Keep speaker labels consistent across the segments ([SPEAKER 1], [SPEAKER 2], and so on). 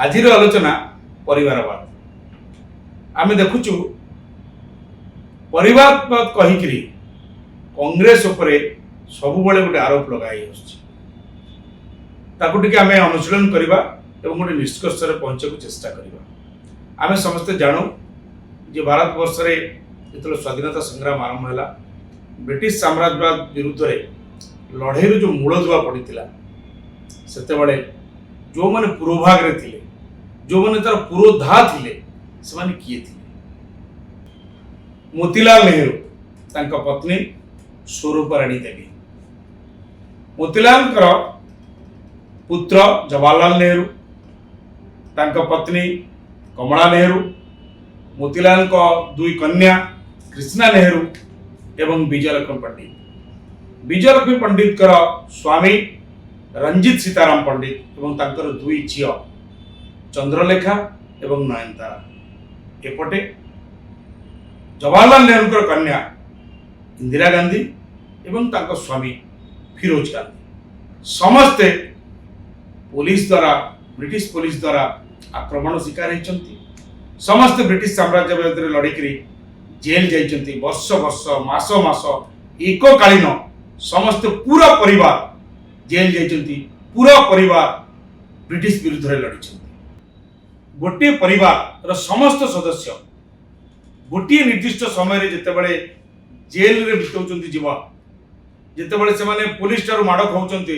[SPEAKER 1] ଆଜିର ଆଲୋଚନା ପରିବାରବାଦ। ଆମେ ଦେଖୁଛୁ, ପରିବାରବାଦ କହିକିରି କଂଗ୍ରେସ ଉପରେ ସବୁବେଳେ ଗୋଟେ ଆରୋପ ଲଗାଇ ଆସୁଛି। ତାକୁ ଟିକେ ଆମେ ଅନୁଶୀଳନ କରିବା ଏବଂ ଗୋଟେ ନିଷ୍କର୍ଷରେ ପହଞ୍ଚିବାକୁ ଚେଷ୍ଟା କରିବା। ଆମେ ସମସ୍ତେ ଜାଣୁ ଯେ ଭାରତବର୍ଷରେ ଯେତେବେଳେ ସ୍ୱାଧୀନତା ସଂଗ୍ରାମ ଆରମ୍ଭ ହେଲା, ବ୍ରିଟିଶ ସାମ୍ରାଜ୍ୟବାଦ ବିରୁଦ୍ଧରେ ଲଢ଼େଇର ଯେଉଁ ମୂଳଦୁଆ ପଡ଼ିଥିଲା, ସେତେବେଳେ ଯେଉଁମାନେ ପୁରୋଭାଗରେ ଥିଲେ, ଯେଉଁମାନେ ତାର ପୁରୋଧା ଥିଲେ, ସେମାନେ କିଏ ଥିଲେ? ମୋତିଲାଲ ନେହେରୁ, ତାଙ୍କ ପତ୍ନୀ ସ୍ୱରୂପରାଣୀ ଦେବୀ। ମୋତିଲାଲଙ୍କର ପୁତ୍ର ଜବାହରଲାଲ ନେହେରୁ, ତାଙ୍କ ପତ୍ନୀ କମଳା ନେହେରୁ, ମୋତିଲାଲଙ୍କ ଦୁଇ କନ୍ୟା କୃଷ୍ଣା ନେହେରୁ ଏବଂ ବିଜୟଲକ୍ଷ୍ମୀ ପଣ୍ଡିତ। ବିଜୟଲକ୍ଷ୍ମୀ ପଣ୍ଡିତଙ୍କର ସ୍ୱାମୀ ରଞ୍ଜିତ ସୀତାରାମ ପଣ୍ଡିତ ଏବଂ ତାଙ୍କର ଦୁଇ ଝିଅ ଚନ୍ଦ୍ରଲେଖା ଏବଂ ନୟନତାରା। ଏପଟେ ଜବାହରଲାଲ ନେହେରୁଙ୍କର କନ୍ୟା ଇନ୍ଦିରା ଗାନ୍ଧୀ ଏବଂ ତାଙ୍କ ସ୍ୱାମୀ ଫିରୋଜ ଗାନ୍ଧୀ, ସମସ୍ତେ ପୋଲିସ ଦ୍ୱାରା, ବ୍ରିଟିଶ ପୋଲିସ ଦ୍ୱାରା ଆକ୍ରମଣ ଶିକାର ହେଇଛନ୍ତି। ସମସ୍ତେ ବ୍ରିଟିଶ ସାମ୍ରାଜ୍ୟ ବିରୁଦ୍ଧରେ ଲଢ଼ିକିରି ଜେଲ୍ ଯାଇଛନ୍ତି। ବର୍ଷ ବର୍ଷ, ମାସ ମାସ, ଏକକାଳୀନ ସମସ୍ତେ ପୁରା ପରିବାର ଜେଲ୍ ଯାଇଛନ୍ତି। ପୁରା ପରିବାର ବ୍ରିଟିଶ ବିରୁଦ୍ଧରେ ଲଢ଼ିଛନ୍ତି। ଗୋଟିଏ ପରିବାରର ସମସ୍ତ ସଦସ୍ୟ ଗୋଟିଏ ନିର୍ଦ୍ଦିଷ୍ଟ ସମୟରେ ଯେତେବେଳେ ଜେଲରେ ବିତାଉଛନ୍ତି ଜୀବନ, ଯେତେବେଳେ ସେମାନେ ପୋଲିସ ଠାରୁ ମାଡ଼ ଖାଉଛନ୍ତି,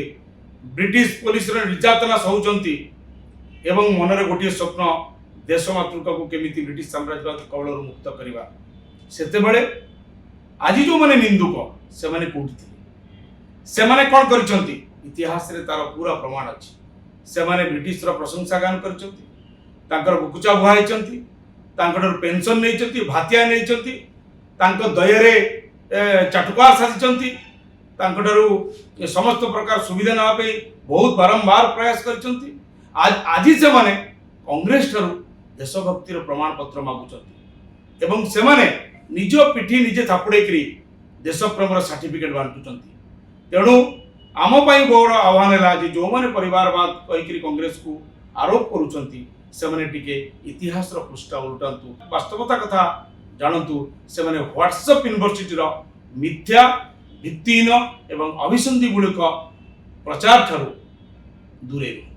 [SPEAKER 1] ବ୍ରିଟିଶ ପୋଲିସର ନିର୍ଯାତନା ସହୁଛନ୍ତି ଏବଂ ମନରେ ଗୋଟିଏ ସ୍ୱପ୍ନ, ଦେଶ ମାତୃକାକୁ କେମିତି ବ୍ରିଟିଶ ସାମ୍ରାଜ୍ୟବାଦ କବଳରୁ ମୁକ୍ତ କରିବା, ସେତେବେଳେ ଆଜି ଯେଉଁମାନେ ନିନ୍ଦୁକ, ସେମାନେ କୋଉଠି ଥିଲେ? ସେମାନେ କ'ଣ କରିଛନ୍ତି? ଇତିହାସରେ ତାର ପୁରା ପ୍ରମାଣ ଅଛି। ସେମାନେ ବ୍ରିଟିଶର ପ୍ରଶଂସା ଗାନ କରିଛନ୍ତି, ତାଙ୍କର ବୁକୁଚା ବୁହାଇଛନ୍ତି, ତାଙ୍କଠାରୁ ପେନସନ୍ ନେଇଛନ୍ତି, ଭାତିଆ ନେଇଛନ୍ତି, ତାଙ୍କ ଦୟାରେ ଚାଟୁକାର ସାଜିଛନ୍ତି, ତାଙ୍କଠାରୁ ସମସ୍ତ ପ୍ରକାର ସୁବିଧା ନେବା ପାଇଁ ବହୁତ ବାରମ୍ବାର ପ୍ରୟାସ କରିଛନ୍ତି। ଆଜି ସେମାନେ କଂଗ୍ରେସ ଠାରୁ ଦେଶଭକ୍ତିର ପ୍ରମାଣପତ୍ର ମାଗୁଛନ୍ତି ଏବଂ ସେମାନେ ନିଜ ପିଠି ନିଜେ ଥାପୁଡ଼େଇକିରି ଦେଶପ୍ରେମର ସାର୍ଟିଫିକେଟ ବାଣ୍ଟୁଛନ୍ତି। ତେଣୁ ଆମ ପାଇଁ ବଡ଼ ଆହ୍ୱାନ ହେଲା ଯେ ଯେଉଁମାନେ ପରିବାରବାଦ କହିକିରି କଂଗ୍ରେସକୁ ଆରୋପ କରୁଛନ୍ତି, ସେମାନେ ଟିକେ ଇତିହାସର ପୃଷ୍ଠା ଓଲଟାନ୍ତୁ, ବାସ୍ତବତା କଥା ଜାଣନ୍ତୁ। ସେମାନେ ହ୍ୱାଟ୍ସଆପ୍ ୟୁନିଭର୍ସିଟିର ମିଥ୍ୟା, ଭିତ୍ତିହୀନ ଏବଂ ଅଭିସନ୍ଧିମୂଳକ ପ୍ରଚାର ଠାରୁ ଦୂରେଇ ରୁହନ୍ତୁ।